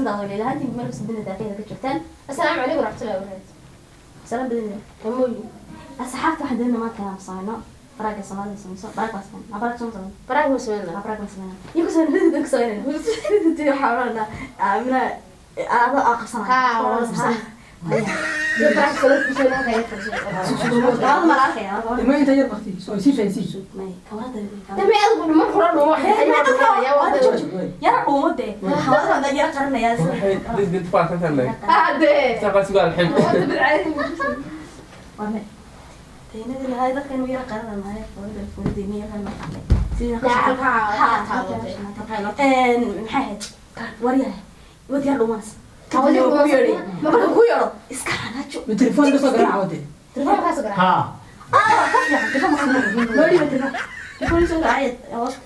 Daawadayaal, meel kasta dunida daaqyada ka joogtaan. Asalaamu calaykum waraxmatullahi wabarakaatu. Salaam badan. Hamooyin. Asxaabta, waxaan doonaa maanta inaan sameyno prank-ga Soomaalida sameyso. Prank baa sameyn. Prank soo sameyn. Prank ma sameynaa? Prank ma sameyn. Iyo ku sameyn, hudud ku sameyn. Hudud waxaa oranaa Aamina aado aa qabsanaya. Ha, dee prank kale ku soo halka ay fadhiso. Labada ma la arkaya. Ma inta yar bakti soo sii faysii. May kamarada. Dame adigu mar hore dhumo. Yara dhuumo dee. Kamarada yara qarinayaa. Ah dee. Wada bidcaadi. Warme. Taynadii lahayd dadka inuu yara qarananayo, foolida foolida inuu yara maqalay. Sida maxay ahayd? Waryahay. Wad yar dhuumanaysa. Marka ku yeedho iska xanaajo. Ma telefoon ka soo garaaca wade. Telefoonkaas garaac. Ha. Ah, ka fiican telefoon ma loo dhiibay telefoon. Telefoon soo raacay.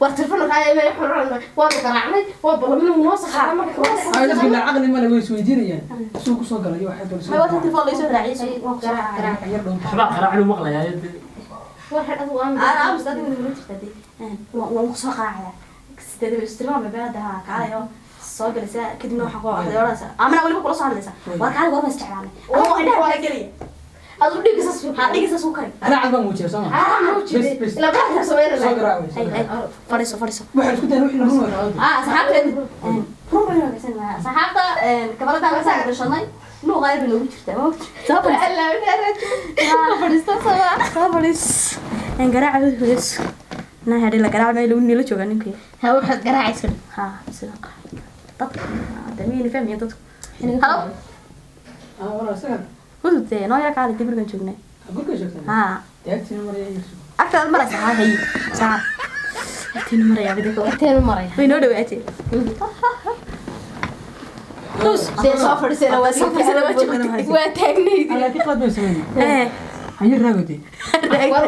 War telefoonka ay meel xoraan waanu garaacnay, waa balamin noo saxaa marka. Ay, dadka la aqli ma la way isweydiinayaan. Suu ku soo galay waxa doon. Ma wata telefoon la soo raacay, waan ku soo raacay. Yar dhoon. Waxbaa qaraacinu maqlayaa. War xad adigu aan Ana aamus, adigu nagula jirta dee. Waan ku soo qaraacaya. Sideed bay istilmaam bay hadda kaalayo soo galaysaa, kadibna waxaan ku waxay odhanaysaa Amina weliba kula soo hadlaysaa, war kaali, war ma isjeclaanay ama indhaha kala gelaya. Adigu dhiigisa suu Ha, dhigiisa suu kari. Ana cad baan muujiyaa soo ma. Ah, ma ujeedin. Bes, bes. Ila prank ku sameynaa. Soo garaac way. Ay ay, fadhiiso, fadhiiso. Waxaan isku daynaa wixii la run waa. Ah, asxaabteed run bay wanaagsan maaha. Asxaabta, kabaradaan la saa gashanay, luuqa yar bay noogu jirtaa, ma ogti? Soo fadhiis. Allah wadaara. Fadhiisto sama. Soo fadhiis. Garaaca hudhudes naa hadhi la garaac meel nila jooga ninkii. Ha, waxaad garaacaysa. Ha, sida dadka damiyni fahmiya dadku. Halo. Ah, wala sagan. Hudud dee noo yara kaali, gurigan joognay. Gurka joogtaa. Ha. Taagtina maraya yar. Agtaad maraysa. Ha, hay saa agteenu maraya bidiko. Inteenu maraya. Way noo dhawaatay. Dee soo fadhiisana, waa Soo fadhiisana, waa joogtay. waa taagnayd. Ala ki qalad bay sameeyeen. Eh. Hanya raagotay. War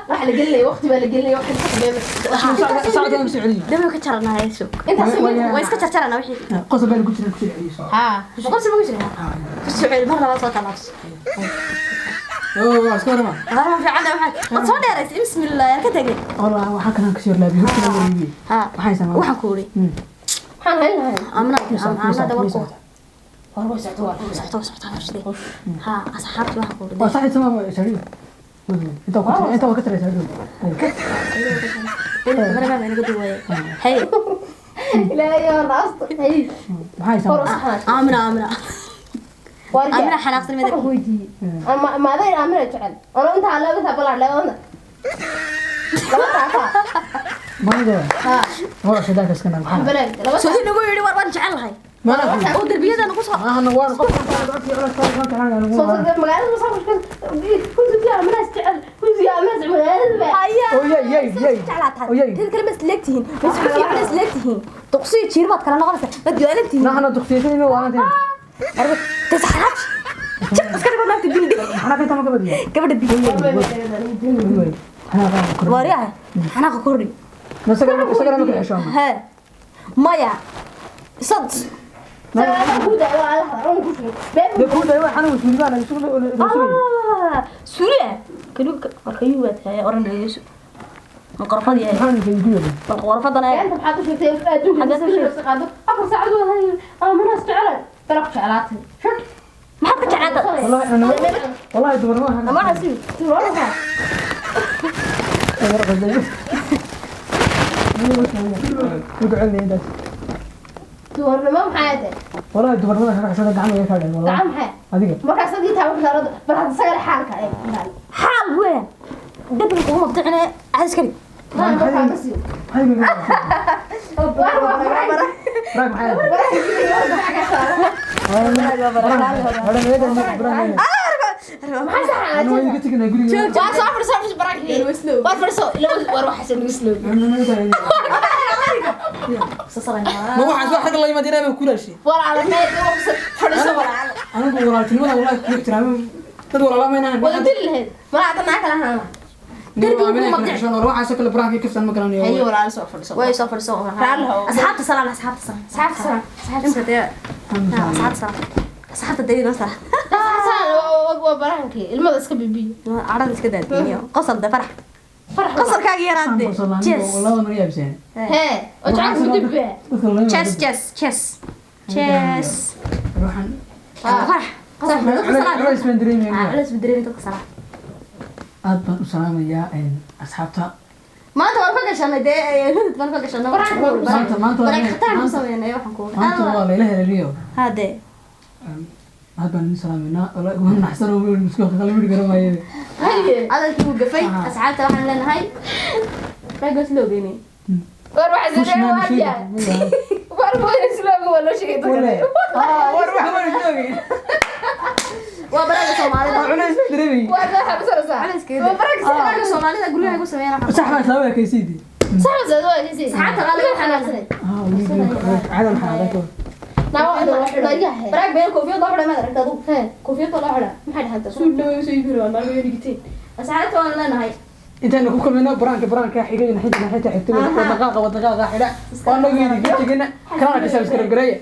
waxa la gelinaya, waqti baa la gelinaya, waqti ka beema. Saacad aan soo celiyo. Daba ka jaranahay sug. Intaas. Way iska jarjarana wixii. Qosob baan ku jiray, ku celiyo. Ha. Boqol sano ku jira. Ku soo celi mar labaad, soo talaabso. Oo, waa iska warama. Warma fiican, waxaa waad soo dheeraysay, bismillah, yar ka tagay. Wala waxa kana ka soo laabiyo hurta la iibi. Ha. Waxay sameeyeen. Waxaan ku uri. Waxaan hayn lahayn. Amna, amna da warku. War way socdo, war. Socto, socto, socto. Ha, asxaabta waxaan ku uri. Waa sax sama sariir. Inta ku taray sariir. Mar baa naga duway. Hey. Ilaahay oo raasto. Hey. Maxay Hor u sameeyeen? saxaa. Amna, amna. War Amina xanaaqsan waxaan ku weydiiyey. Ama ma aday Amina jecel. Ano inta laba inta balaar laba laba taata. Maanta. Ha. Waa shadaaka iska nag. Maxaa? Balaar laba. Soo nagu yiri, war waan jecel lahay. Mana Oo darbiyada nagu soo. maaha waan qof Soo soo magaalada ma soo kuntu yaa Amina jecel. Kuntu yaa Amina jecel magaalada ba. Haya. Oo yay yay yay. Jeclaataa. Oo yay. Tid kale ma isleegtihiin. Ma isku fiican isleegtihiin. Duqsiyo jiir baad kala noqonaysaa. Baad goolantihiin. Nahana duqsiyada waa antii. Arba tasaxaaj. Jab iska dhigo naagta dil dil. Maxaa ka tama gabadha? Gabadha dil. Xanaaqa kordhi. Waaryahay. Xanaaqa kordhi. Isagana ma ka xishooma. He. Maya. Sad. Dee ku dhayo waxaan uu suuligaa laga sugay. Ah, Suuriya. Kanu markayuu waad haya oran dhageyso. Ma qorfad yahay. Maxaan idin ku yeelay? Bal qorfadan ay. Inta maxaad u sheegtay adduunka iska qaado 4 saacadood hay Amina jecel balaq jeclaatay. Shak. Maxaad ka jeclaatay? Wallahi ana wallahi dumar ma Ama waxaa sii. War qalday. Ku duceynay intaas. Dumarnimo maxay tahay? Wallahi dumarnimada kaga xishood gacan way ka dhigay wallahi. Gacan maxay? Adiga. Markaas adii taa wax saarado bal hadda sagale xaalka ay. Xaal weyn. Dabka kuma mabdicine askari. Ma markaa ka sii. Maxay War waa Raag maxay? maxay saxaa? Ana way iga tegnaa guriga. Waa soo fadhiso, fadhiso barankii. War fadhiso, war waxaas nagu slow. Ma waxaas wax rag la yimaad inaa ku laashay. War ala meel fadhiso war. Anigu walaaltinimada wallahi ku ixtiraamay dad walaala ma inaan. Wada dil lahayd. Ma hadda naa kala haan. Darbiga ku mabdic. Waxaas kale barankii kaftan ma garanayo. Haye walaal, soo fadhiso. Way soo fadhiso. Raalli how. Asxaabta salaan, asxaabta salaan. Asxaabta salaan. Asxaabta dee. Asxaabta salaan. Asxaabta dee noo salaan. Asxaabta waa barankii. Ilmada iska bibiyo. Carada iska daadiniyo. Qosol de farax. Farax. Qosolkaaga yaraade. Cheers. Wallahi naga yaabseen. Hee, oo jacayl ku dib. Cheers, cheers, cheers. Cheers. Waxaan Farax. Culays baan dareemayaa. Culays baan dareemay dadka salaam. Aad baan u salaamayaa asxaabta. Maanta waan ka gashanay dee, hudud baan ka gashanay. Maanta waa Baraak khatar ku sameynay waxaan ku. Maanta waa layla heleliyo. Hade. Aad baan idin salaameynaa. Wallaahi waan naxsan oo wiil misku qalbi garamaye. Adalkii wuu gafay. Asxaabta waxaan leenahay raggaas loo geynay. War waxa sidee waa yaa. War waa islaamka waa loo sheegay dadka. War wax waan joogay. Waa baraaga Soomaalida. Culays baan dareemayay. War waxa basarasa. Culayska. Waa baraka. Baraaga Soomaalida guryaha ku sameeyaan waxaan. Sax baan salaamaya kaysiidi. Sax waa sidee. Asxaabta qaali waxaan leenahay. Ah, cadan xaaladda. Baraag been koofiyad loo xidhay maad aragta adigu? Koofiyad baa loo xidhaa. Maxay dhahanta? Suud dhaweey soo iibin waa maalmo yonigiteen. Asxaabta waan leenahay. Intaanu ku kulmayno baraanka xigayna xigta xigta wadaqaaqa xidha waa nagu idinka tegina kalana ka subscribe gareeya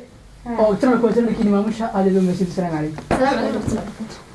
oo channelka waa channelkiina maamusha aad iyo mahadsanid. Assalaamu calaykum. Salaam calaykum.